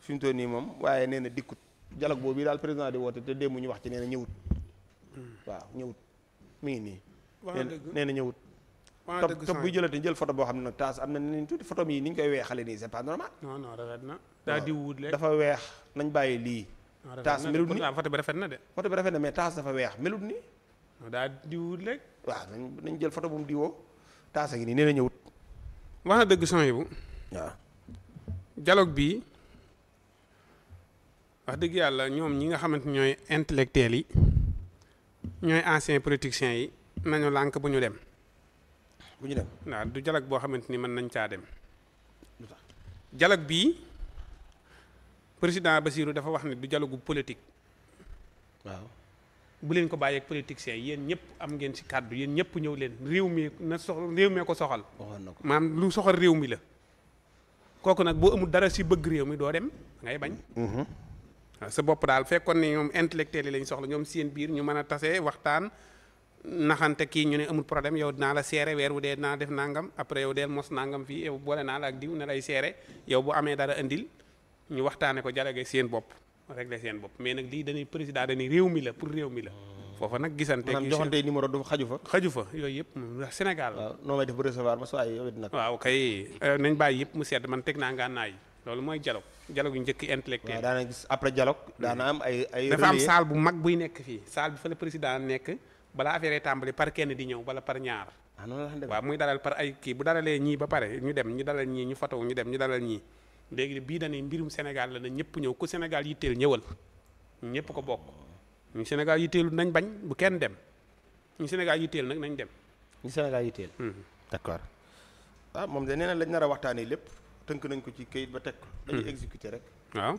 fi mu toll nii moom waaye nee na dikkut dialogue boobu daal président di woote te démb ñu wax ci nee na ñëwut waaw ñëwut mi ngi nii. nee na ñëwut. top buy jëlati jël photo boo xam ne nag taas am na ni tuuti photo yi ni ñu koy weexale nii c'est pas normal. non rafet na. daa di wut léegi dafa weex nañ bàyyi lii. taas melut ni photo bi rafet na de. photo bi rafet na mais taas dafa weex melut ni. daa di wut léegi. waaw nañ jël photo bu mu diwoo taas a ngi nii nee na ñëwut. wax na dëgg son yi bu. waaw. dialogue bii wax dëgg yàlla ñoom ñi nga xamante ñooy intellectuels yi ñooy anciens politiciens yi nañu lànk bu ñu dem. bu ñu dem waaw du dialogue boo xamante ni mën nañ caa dem. dialogue bii président Bassirou dafa wax ne du dialogue bu politique. waaw. bu leen ko bàyyeeg politiciens yi yéen ñëpp am ngeen ci kàddu yéen ñëpp ñëw leen réew mi na réew mee ko soxal. waxoon na ko maanaam lu soxal réew mi la. kooku nag boo amul dara ci bëgg réew mi doo dem ngay bañ. waaw sa bopp daal fekkoon ne ñoom intellectuels yi lañ soxla ñoom seen biir ñu mën a tase waxtaan naxante kii ñu ne amul problème yow dinaa la seere weer wu dee dinaa def nangam après yow deel mos nangam fii yow boole naa la ak diw ne lay seere yow bu amee dara indil ñu waxtaane ko jalage seen bopp réglé seen bopp mais nag lii dañuy président dañuy réew mi la pour réew mi la foofa nag gisante maanaam joxante numéro du xaju fa yooyu yëpp Sénégal waaw noo may def ba recevoir ma saa yow it nag waaw kay nañ bàyyi yëpp mu sedd man teg naa ngaa naay loolu mooy dialogue yu njëkk intellectuel waaw daana gis après dialogue daana am ay dafa am salle bu mag buy nekk fii salle bi fa la président nekk balaa affaire yi tàmbali par kenn di ñëw bala par ñaar waaw muy dalal par ay kii bu dalalee ñii ba pare ñu dem ñu dalal ñii ñu fotow ñu dem ñu dalal ñii léegi bii dañuy mbirum Sénégal la na ñëpp ñëw ku Sénégal yitteel ñëwal ñëpp ko bokk ñu Sénégal yitteelu nañ bañ bu kenn dem ñu Sénégal yitteel nag nañ dem ñu Sénégal yitteel d'accord waaw moom de nee na lañ nar a waxtaanee lépp tënk nañ ko ci kayit ba teg ko dañuy exécuter rek waaw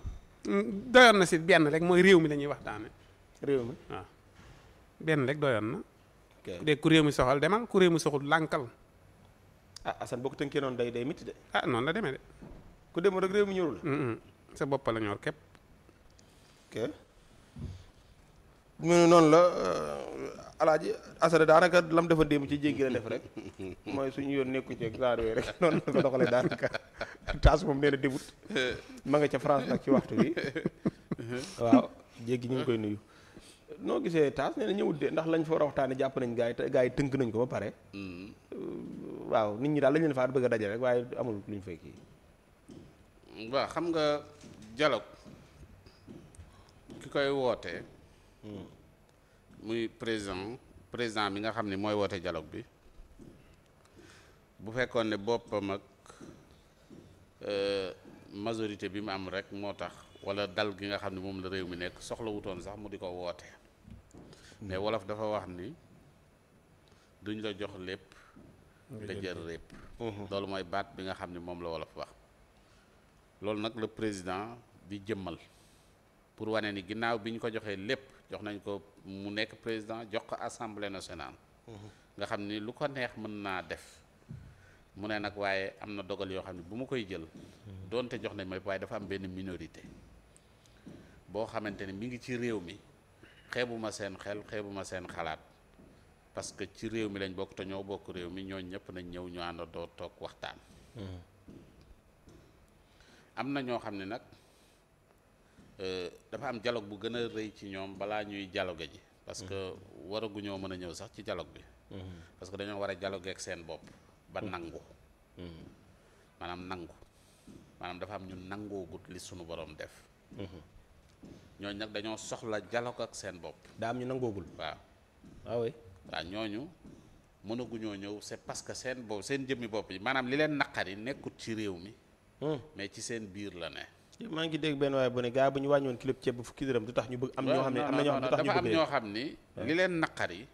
doyoon na si benn rek mooy réew mi la ñuy waxtaane réew mi waaw benn rek doyoon na de ku réew mi soxal demal ku réew mi soxul lànkal Assane boo ko tënkee noonu day métti de noonu la demee de ku dem rek réew mi ñorul sa bopp la ñor képp ok mu ne noonu la alaaji Assane daanaka lam defa démb ci jéggi la def rek mooy suñu yoon nekku ci genre yooyu rek noonu la ko doxalee daanaka taas moom nee na début ma nga ca France nag ci waxtu bi waaw jéggi ñu ngi koy nuyu noo gisee taas nee na ñëwut de ndax lañ fa war a waxtaane jàpp nañ gaa yi tënk nañ ko ba pare waaw nit ñi daal lañ leen faa bëgg a dajale rek waaye amul luñ fay kii waaw xam nga dialogue ki koy woote muy président bi nga xam ne mooy woote dialogue bi bu fekkoon ne boppam ak majorité bi mu am rek moo tax wala dal gi nga xam ne moom la réew mi nekk soxla wutoon sax mu di ko woote mais wolof dafa wax ni duñ la jox lépp nga jël lépp loolu mooy baat bi nga xam ne moom la wolof wax loolu nag le président di jëmmal pour wane ni ginnaaw bi ñu ko joxee lépp jox nañ ko mu nekk président jox ko assemblée nationale nga xam ni lu ko neex mën naa def mu ne nag waaye am na dogal yoo xam ne bu ma koy jël doonte jox nañ ma waaye dafa am benn minorité boo xamante ni mi ngi ci réew mi xeebuma seen xel xeebuma seen xalaat parce que ci réew mi lañ bokk te ñoo bokk réew mi ñooñ ñëpp nañ ñëw ñu ànd doo toog waxtaan am na ñoo xam ne nag dafa am dialogue bu gën a rëy ci ñoom balaa ñuy dialogue ji parce que waraguñoo mën a ñëw sax ci dialogue bi parce que dañoo war a dialogue ak seen bopp ba nangu maanaam dafa am ñu nangoogut li sunu borom def ñooñu nag dañoo soxla dialogue ak seen bopp daa am ñu nangoogul waaw ñooñu mënaguñoo ñëw c'est parce que seen bopp seen jëmmi bopp yi maanaam li leen naqari nekkut ci réew mi mais ci seen biir la ne maa ngi dégg benn waaye bu ne gaa bu ñu wàññoon kilo ceeb bu fukki dërëm du tax ñu bëgg am ñoo xam ne am na ñoo xam ne dafa am ñoo xam ni li leen naqari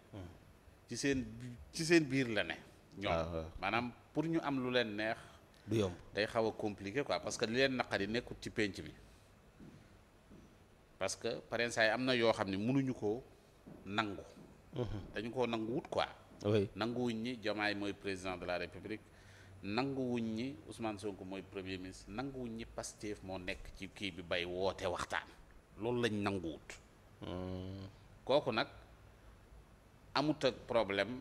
ci seen biir la ne ñoom maanaam pour ñu am lu leen neex du yomb day xaw a compliqué quoi parce que li leen naqari nekkut ci pénc mi parce que parents yi am na yoo xam ne mënuñu koo nangu dañu koo nanguwut quoi nanguwuñ ñi Diomaye mooy président de la République nanguwuñ ñi Ousmane Sonko mooy premier ministre nanguwuñ ñi Pastef moo nekk ci kii bi bay woote waxtaan loolu lañ nanguwut kooku nag amut ak problème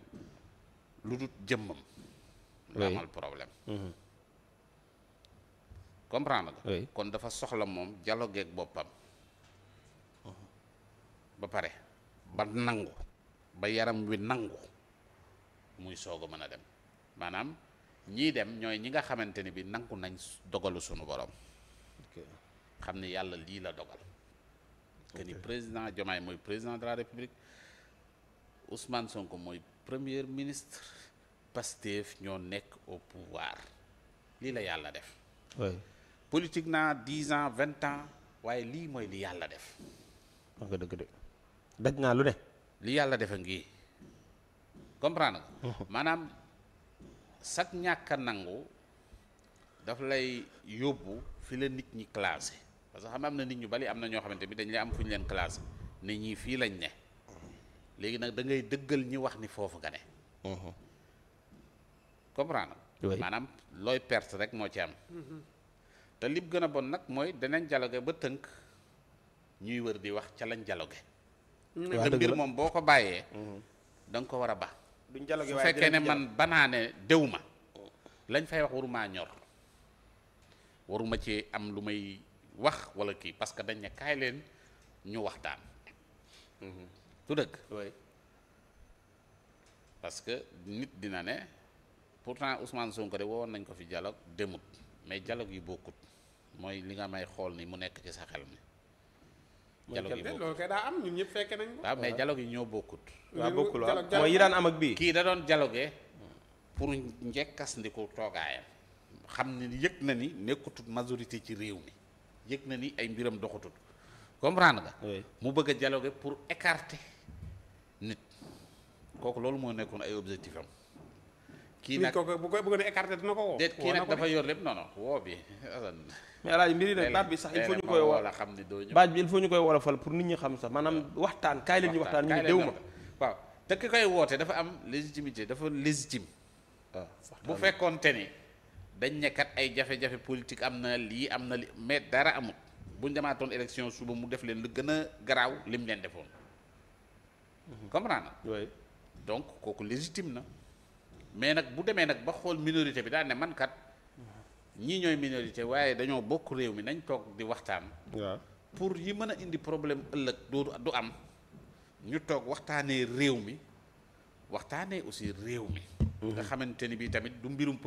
lu dul jëmmam la amal problème comprendre nga. Oui. kon dafa soxla moom dialogue ak boppam ba pare ba nangu ba yaram wi nangu muy soog a mën a dem maanaam ñii dem ñooy ñi nga xamante ni bi nangu nañ dogalu sunu borom xam ni yàlla lii la dogal que ni président Diomaye mooy président de la République Ousmane Sonko mooy premier ministre Pastef ñoo nekk au pouvoir lii la yàlla def oui politique naa 10 ans 20 ans waaye lii mooy li yàlla def wax nga dëgg de daj naa lu ne li yàlla defa ngi comprendre nga maanaam sak ñàkk a nangu daf lay yóbbu fi la nit ñi classé parce que xam am na nit ñu bari am na ñoo xamante bi dañ lay am fu ñu leen classé ne ñii fii lañ ne léegi nag da ngay dëggal ñi wax ni foofu nga ne comprendre Oui. maanaam looy perte rek moo ci am te lib gën a bon nag mooy danañ dialogue ba tënk ñuy wër di wax ca lañ dialogue waaw te dëgg mbir la moom boo ko bàyyee da nga ko war a ba duñ dialogue su fekkee ne man banaa ne dew ma lañ fay wax waruma ñor waruma ci am lu may wax wala kii parce que dañ ne kaay leen ñu waxtaan du dëgg oui parce que nit dina ne pourtant Ousmane Sonko de wowoon nañ ko fi dialogue demut mais dialogue yi bokkut mooy li nga may xool ni mu nekk ci sa xel mi dialogue yi bokkut loolu kay daa am ñun ñëpp fekke nañ ko. waaw mais dialogue yi ñoo bokkut waaw bokkul waaw dialogue- mooy yi daan am ak bii kii da doon dialogue pour njekkasandiku toogaayam xam ne yëg na ni nekkutut majorité ci réew mi yëg na ni ay mbiram doxatut comprendre nga oui mu bëgg a dialoguer pour écarter nit kooku loolu moo nekkoon ay objectif am kii nit nag kooku bu ko bëggoon a écarté dina ko woo. déet kii woo na nag ko dafa yor lépp non non woo bi Assane mais alaaji mbiri nag baat bi sax il faut ñu koy woo la xam ni doo ñëw baat bi il faut ñu koy wolofal pour nit ñi xam sax maanaam waxtaan kaay leen ñu waxtaan ñu ne déw ma waaw te ki koy woote dafa am légitimité dafa légitime bu fekkoonte ni dañ nekkat ay jafe-jafe politique am na lii am na li mais dara amut buñ demaatoon élection suba mu def leen lu gën a garaaw lim leen defoon comprendre oui donc kooku légitime na mais nag bu demee nag ba xool minorité bi daal ne man kat ñii ñooy minorité waaye dañoo bokk réew mi nañ toog di waxtaan waaw pour yi mën a indi problème ëllëg du am ñu toog waxtaanee réew mi waxtaanee aussi réew mi nga xamante ni bi tamit du mbirum